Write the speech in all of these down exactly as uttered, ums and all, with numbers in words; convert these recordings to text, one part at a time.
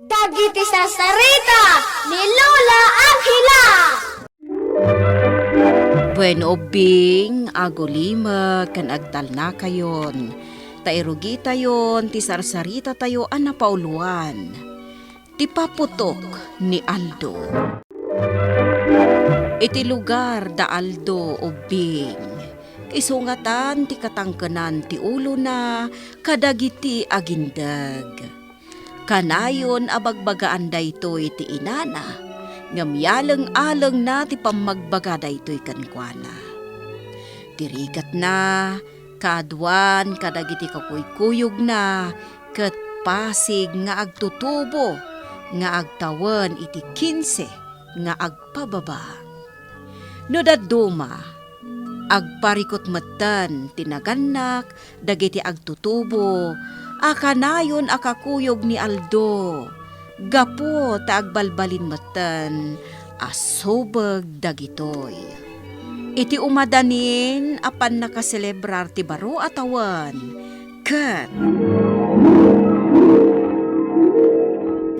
Dagiti sarsarita ni Lola Angela. Wen ubbing, agulimek ken agtalnakayon, ta irugitayon ti sarsaritatayo a napauluan, ti paputok ni Aldo. Iti lugar da Aldo ubbing, isungatan ti katangkenan ti ulona kadagiti agindeg. Kanayon a bagbagaan daytoy ti inana, ngem yaleng-alengna ti pammagbaga daytoy kenkuana. Ti rigatna, kaaduan kadagiti kakuykuyogna ket pasig nga agtutubo nga agtawen iti kinse nga agpababa. No dadduma, agparikut metten ti nagannak dagiti agtutubo a kanayon a kakuyog ni Aldo, gapu ta agbalbalin metten a subeg dagitoy. Iti umadanin a pannakaselebrar ti baro a tawen, ket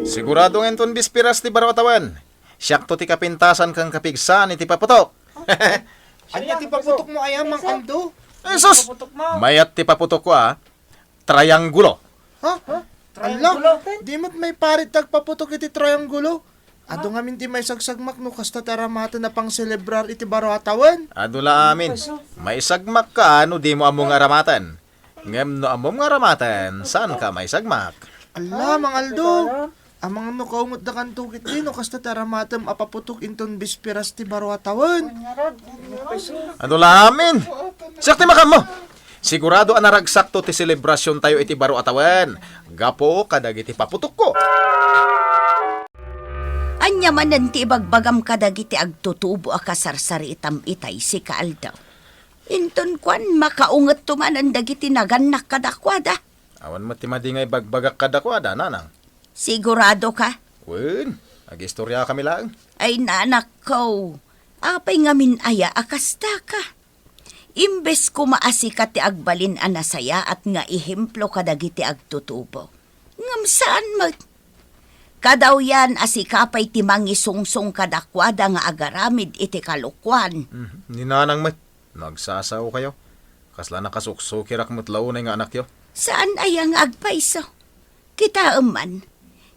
Sigurado nga inton bisperas ti baro a tawen, siakto ti kapintasan ken kapigsaan iti paputok. Ania ti paputokmo aya, Mang Aldo? Jesus! Mayat ti paputokko a triangulo. Ha? Ala, di met maiparit ti agpaputok iti triangulo. Adu ngamin ti maisagsagmak no kasta ti aramaten a pangselebrar iti baro a tawen. Adu la amin. Maisagmakka no dimo ammo nga aramaten. Ngem no ammom nga aramaten, saanka maisagmak. Ala, Mang Aldo. Amangan no kaungetdakanto ketdi no kasta ti aramatem a paputok inton bisperas ti baro a tawen. Adu la amin. Siak ti makaammo. Sigurado a naragsakto ti selebrasiontayo iti baro a tawen gapu kadagiti paputokko. Ania manen ti ibagbagam kadagiti agtutubo a kasarsaritam itay, sika Aldo? Inton kuan, makaungetto manen dagiti nagannak kadakuada. Awan met ti madi nga ibagbagak kadakuada, nanang. Siguradoka? Wen, agistoriakami laeng. Ay, nanakko, apay ngamin aya a kastaka? Imbes koma a sika ti agbalin a nasayaat nga ehemplo kadagiti agtutubo, ngem saan met. Kadawyan a sika pay ti mangisungsong kadakuada nga agaramid iti kalokuan. Mhm. Ni nanang met, no agsasaokayo, kasla nakasuksukirak met la unay nga anakyo. Saan aya nga agpayso? Kitaem man,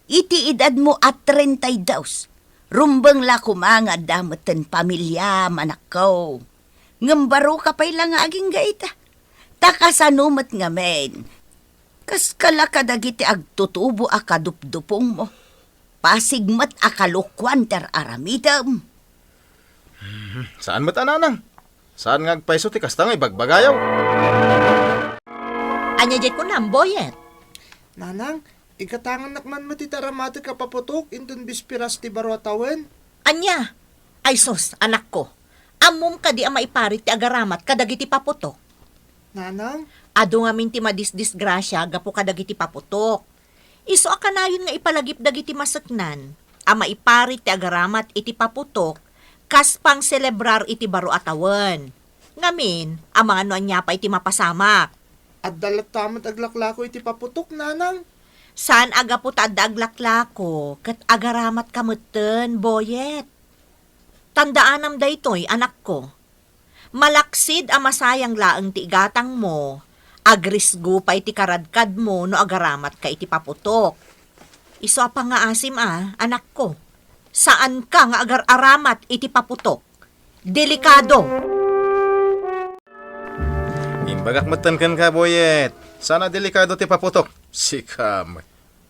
iti edadmo a treinta y dos, rumbeng la koma nga adda metten pamilia, manakko. Ngem baroka pay la nga agingga ita. Ta kasano met ngamin? Kaskala kadagiti agtutubo a kadupdupongmo. Pasig met a kalokuan ti ar-aramidem. Hmm, saan met a nanang? Saan nga agpayso ti kasta nga ibagbagayo? Ania diay kunam, Boyet? Nanang, igatangannak man met iti aramatek a paputok inton bisperas ti baro a tawen. Ania? Ay sus, anakko, ammom kadi a maiparit ti agaramat kadagiti paputok? Nanang? Adu ngamin ti madisdisgrasia gapu kadagiti paputok. Isu a kanayon nga ipalagip dagiti maseknan a maiparit ti agaramat iti paputok kas pangselebrar iti baro a tawen. Ngamin, amangan no ania pay ti mapasamak. Adda latta met aglaklako iti paputok, nanang. Saan a gapu ta adda aglaklako ket agaramatka metten, Boyet. Tandaanam daytoy, anakko. Malaksid a masayang laeng ti igatangmo, agrisgo pay ti karadkadmo no agaramatka iti paputok. Isu a pangngaasim a, anakko. Saanka nga agar-aramat iti paputok. Delikado! Imbagak metten kenka, Boyet. Saan a delikado ti paputok. Sikam.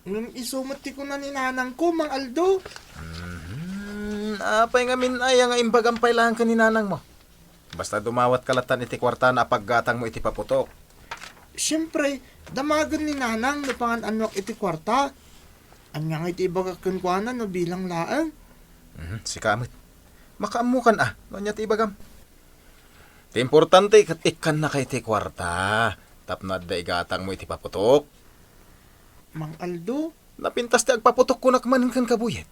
Ngem isu met ti kuna ni nanangko, Mang Aldo. Mhm. Apay ngamin aya nga imbagam pay laeng ken ni nanangmo? Basta dumawatka lattan iti kuartana a paggatangmo iti paputok. Siempre, damagen ni nanang no pangan-annuak iti kuarta. Ania ngay ti ibagak kenkuana no bilang laeng? Mhm, sika met. Makaammokan a no ania ti ibagam. Ti importante ket ikkannaka iti kuarta tapno adda igatangmo iti paputok. Mang Aldo? Napintas ti agpaputok kunak manen kenka, Boyet.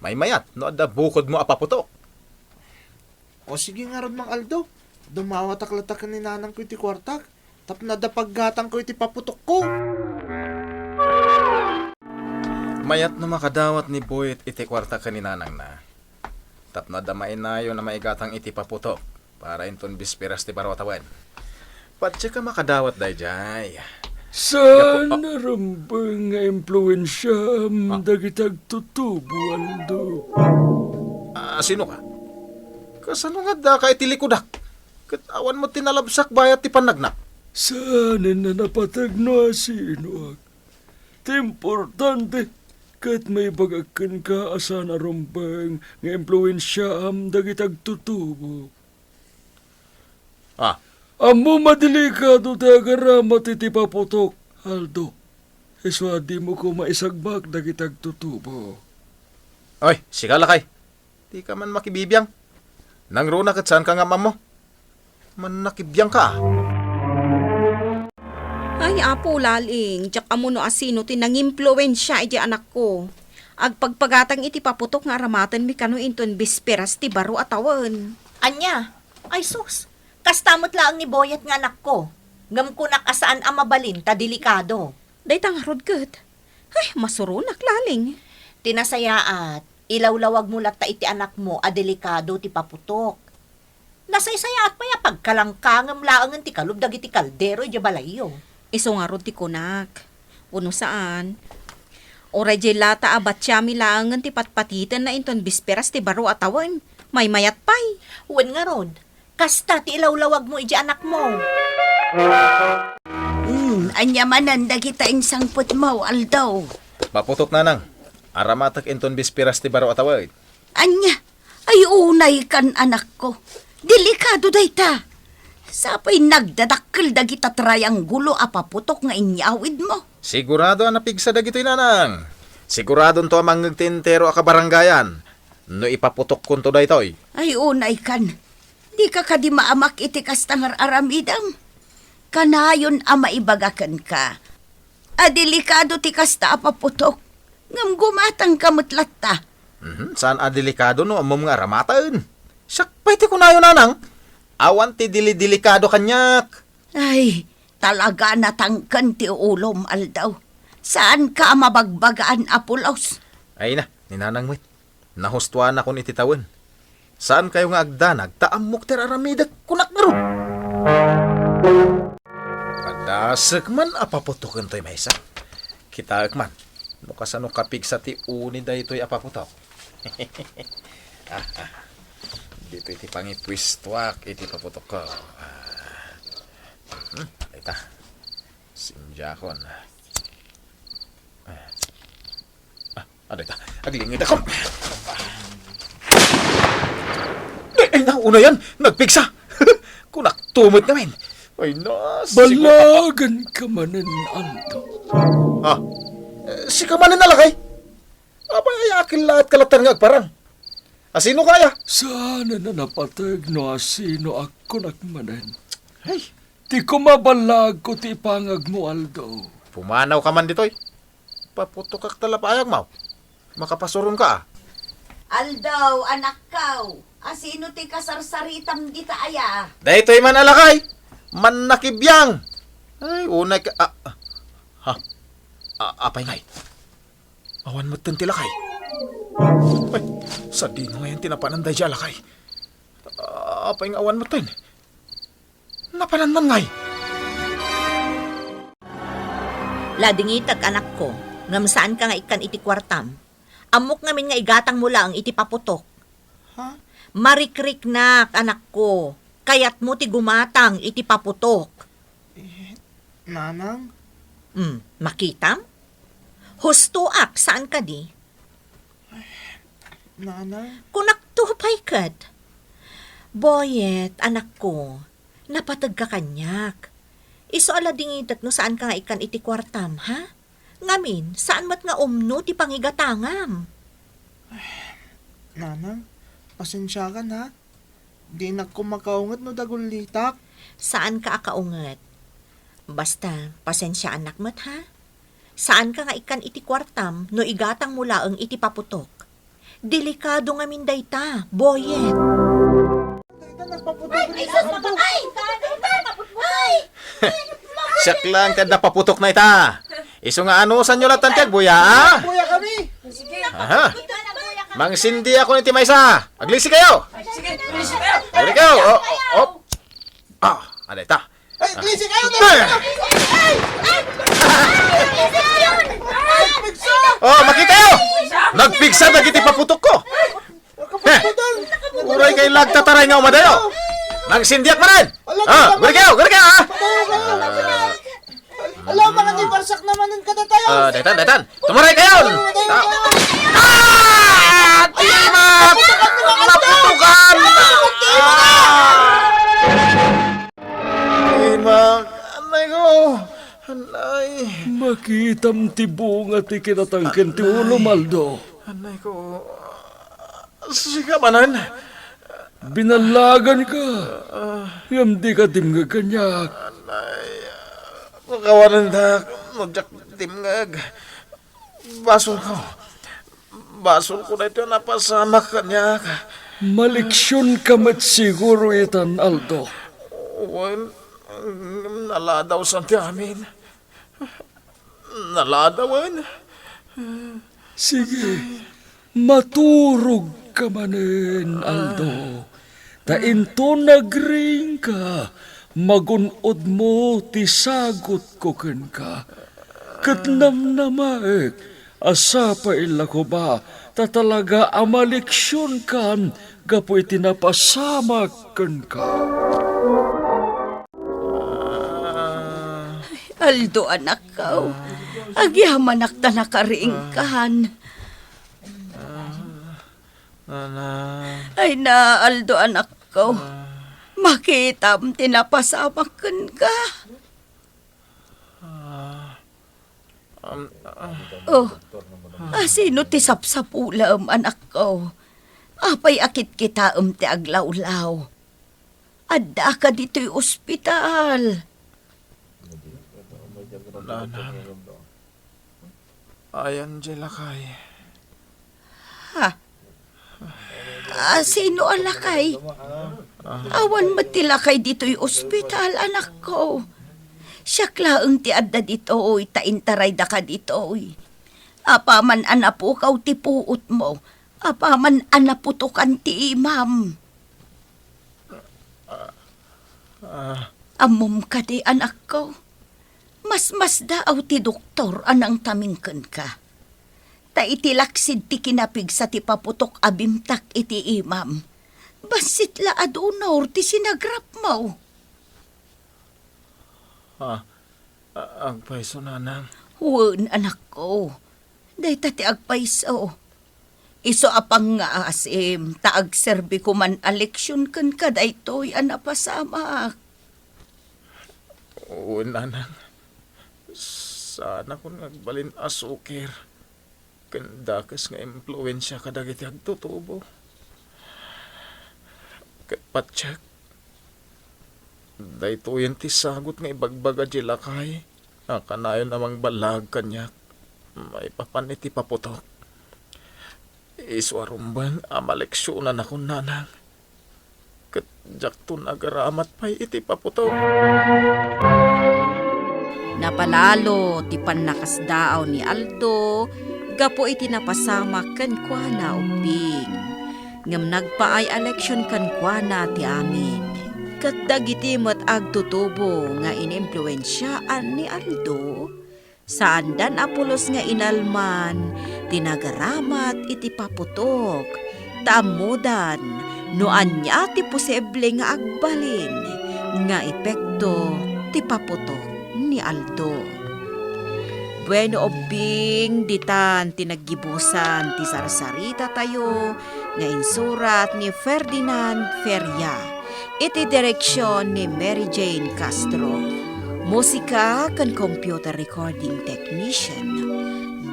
Maymayat no adda bukodmo a paputok. O sige ngarud, Mang Aldo. Dumawatak latta ken ni nanangko iti kuartak tapno adda paggatangko iti paputokko. Mayat no makadawat ni Boyet iti kuarta ken ni nanangna. Tapno adda mainayon a maigatang iti paputok para inton bisperas ti baro a tawen. Patse ka makadawat daydiay. Saan a rumbeng nga impluensiam dagiti agtutubo, Aldo. Ah, sino ka? Kasano nga adda ka iti likudak? Ket awan met ti nalabsak bayat ti pannagnak. Saanen a napateg no asinoak. Ti importante, ket maibagak kenka a saan a rumbeng nga impluensiaam dagiti agtutubo. Ah. Ammom a delikado ti agaramat iti paputok, Aldo. Isu a dimo koma isagmak dagiti agtutubo. Oy, sika, lakay. Dika man makibibiang. Nangruna ket saanka nga am-ammo. Mannakibiangka, ah. Ay, Apo, laling, diak ammo no asino ti nangimpluensia iti anakko. Agpagpagatang iti paputok nga aramatenmi kano inton bisperas ti baro a tawen. Ania? Ay sus, kasta met laeng ni Boyet nga anakko. Ngem kunak a saan a mabalin ta delikado. Dayta ngarud ket. Ay, masuronak, laling. Ti nasayaat, ilawlawagmo latta iti anakmo a delikado ti paputok. Nasaysayaat pay a pagkalangkangem laengen ti kalub dagiti kaldero idiay balayyo. Isu ngarud ti kunak. Wenno saan. Uray diay lata a batiami laengen ti patpatitenna inton bisperas ti baro a tawen. Maymayat pay. Wen ngarud, kasta ti ilawlawagmo idiay anakmo. Hmm, ania manen dagita insangpetmo, Aldo? Paputok, nanang. Aramatek inton bisperas ti baro a tawen. Ania? Ay, unaykan, anakko. Delikado dayta. Sapay nagdadakkel dagita triangulo a paputok nga inyawidmo. Sigurado a napigsa dagitoy, nanang. Siguradonto a mangngeg ti entero a kabarangayan no ipaputokkonto daytoy. Ay, unaykan. Dika kadi maamak iti kasta nga ar-aramidem? Kanayon a maibaga kenka a delikado ti kasta a paputok, ngem gumatangka met latta. Mhm, saan a delikado no ammom nga aramaten. Siak pay ti kunayo, nanang. Awan ti dili-delikado kaniak. Ay, talaga natangken ti ulom, Aldo. Saanka a mabagbagaan a pulos. Ay na, ni nanang met. Nahustuanakon iti tawen. Saankayo nga agdanag ta ammok ti ar-aramidek, kunak ngarud. Padasek man a paputoken toy maysa. Kitaek man no kasano kapigsa ti uni daytoy a paputok. Ah, ah. Ditoy ti pangipuestoak iti paputokko. Ah. Hmm, ita. Sindiakon. Ah. Ah, adda ita. Aglingedakon. Ay, ay, naunayan. Nagpigsa. Kunak tumot ngamin. Ay, nas-, balagan ka manen, Aldo. Ah, eh, sika manen a lakay? Apay, ay, akin laat ka latta nga agparang. Asino kaya? Saan a napateg no asino a kunak manen. Ay. Ti kumabalagko ti ipangagmo, Aldo. Pumanaw ka man ditoy. Paputokak ta la pay agmaw. Makapasuron ka, ah. Aldo, anakko, asino ti kasarsaritam dita aya? Daytoy man a lakay. Mannakibiang. Ay, unay ka, ah, ah. Ha? Ah, apay ngay? Awan metten ti lakay. Ay, sadino ngayon ti napanan daydiay a lakay? Ah, apay nga awan metten? Napanan man ngay? Ladingitek, anakko, ngem saanka nga ikkan iti kuartam. Ammok ngamin nga igatangmo laeng iti paputok. Ha? Marikriknak, anakko. Kayatmo ti gumatang iti paputok. Eh, nanang? Hmm, makitam? Hustoak, saan kadi? Nanang? Kunakto pay ket. Boyet, anakko, napategka kaniak. Isu a ladingitek no saanka nga ikkan iti kuartam, ha? Ngamin, saan met nga umno ti pangigatangam. Nanang, pasensiakan, ha? Dinak koma kaunget no dagullitak. Saanka a kaunget. Basta, pasensiaanak met, ha? Saanka nga ikkan iti kuartam no igatangmo laeng iti paputok. Delikado ngamin dayta, Boyet. Dayta, nagpaputok. Ay, ay, sus, mapatay! Ay! Siak laeng ti adda paputok na ita. Isu nga anusanyo latta ti agbuya, a? Buya kami. Aha. Mangsindiakon iti maysa. Aglisi kayo. Sige, aglisi kayo. Aglisi kayo. Oh, oh, oh. Ah, adayta. Ay, aglisi kayo. Oh, makitayo. Nagpigsa dagiti paputokko. Heh! Uray kay lagtataray nga umadayo. Nagsindiak manen. Ah, guri kayo, guri kayo, ha? Ala, mga nibarsak naman ang kadatayan. Ah, daytan, daytan. Tumaray kayo. Ah! Timak! Naputukan! Ah! Timak! Anay ko! Anay! Makitam ti bunga ti kinatangken ti ulo, Aldo. Anay ko! Sika manen? Binallaganka. Ngem dika dimngeg kaniak. Anay, pakawanendak no diak dimngeg. Basolko. Basolko daytoy a napasamak kaniak. Maleksionka met siguro itan, Aldo. Wen, ngem naladawsan ti amin. Naladawen. Sige, maturogka manen, Aldo. Ta inton agriingka, magun-odmo ti sagutko kenka. Ket namnamaek a sapay la koma ta talaga a maleksionkan gapu iti napasamak kenka. Aldo, anakko, agyamanak ta nakariingkan. Nana. Ay na, Aldo, anakko, makitam ti napasamak kenka. Ah, um, ah. Oh, asino ti sapsapulem, anakko? Apay a kitkitaem ti aglawlaw? Addaka ditoy ospital. Nanang, ayan diay lakay. Ha? Ah, sino a lakay? Awan met ti lakay ditoy ospital, anakko. Siak laeng ti adda ditoy, ta intaraydaka ditoy. Apaman a napukaw ti puotmo, apaman a naputokan ti imam. Ah. Ammom kadi, anakko? Masmasdaaw ti doktor a nangtaming kenka. Ta iti laksid ti kinapigsa ti paputok a bimtak iti imam, bassit la a donor ti sinagrapmo. Ah, a-, agpayso, nanang? Wen, anakko. Dayta ti agpayso. Isu a pangngaasim ta agserbi koman a leksion kenka daytoy a napasamak. Wen, nanang. Saanakon nga agbalin a suker ken dakes nga impluensia kadagiti agtutubo. Ket patiek, daytoyen ti sagut nga ibagbaga diay lakay a kanayon a mangballag kaniak maipapan iti paputok. Isu a rumbeng a maleksionanakon, nanang, ket diakton agaramat pay iti paputok. Napalalo ti pannakasdaaw ni Aldo gapu iti napasamak kenkuana, ubbing. Ngem nagpaay a leksion kenkuana ti amin. Ket dagiti met agtutubo nga inimpluensiaan ni Aldo, saandan a pulos nga inalman ti nagaramat iti paputok, ta ammodan no ania ti posible nga agbalin nga epekto ti paputok ni Aldo. Bueno, ubbing, ditan ti naggibusan ti sarsaritatayo nga insurat ni Ferdinand Feria, iti direksion ni Mary Jane Castro. Musika ken computer recording technician,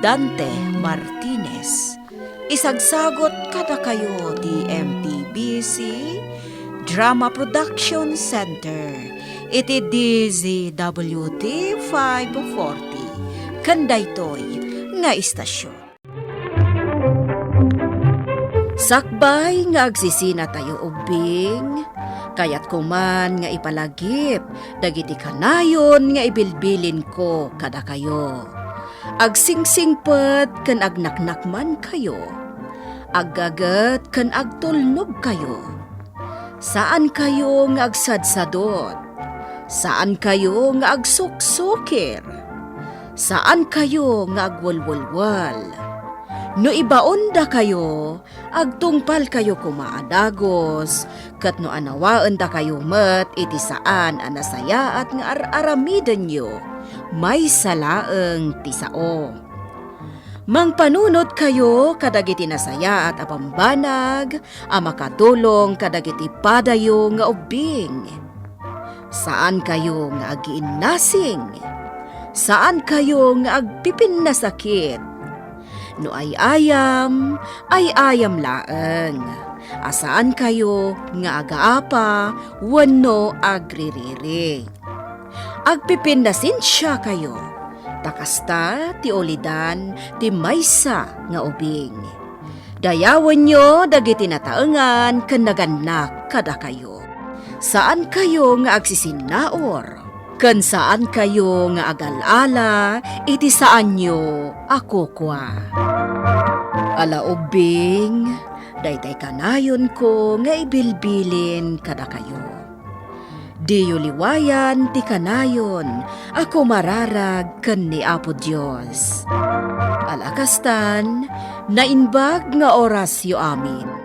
Dante Martinez. Isagsagut kadakayo ti M T B C Drama Production Center iti D Z W T five forty, ken daytoy nga istasyon. Sakbay nga agsisinatayo ubbing, kayatko man nga ipalagip dagiti kanayon nga ibilbilinko kadakayo. Agsingsingpet ken agnaknakmankayo. Aggaget ken agtulnogkayo. Saankayo nga agsadsadot. Saankayo nga agsuksukir. Saankayo nga agwelwelwel. No ibaondakayo, agtungpalkayo koma a dagus, ket no anawaendakayo met iti saan a nasayaat nga ar-aramidenyo, maysa laeng ti sao. Mangpanunotkayo kadagiti nasayaat a bambanag a makatulong kadagiti padayo nga ubbing. Saankayo nga agiinnasing. Saankayo nga agpipinnasakit. No ay-ayam, ay-ayam laeng, a saankayo nga agaapa wenno agririri. Agpipinnasensiakayo, ta kasta ti ulidan ti maysa nga ubing. Dayawenyo dagiti nataengan ken nagannak kadakayo. Saankayo nga agsisinnaur, ken saankayo nga agal-ala iti saanyo a kukua. Ala ubbing, daytay kanayonko nga ibilbilin kadakayo. Diyo liwayan ti kanayon a kumararag ken ni Apo Dios. Ala kastan, naimbag nga orasyo amin.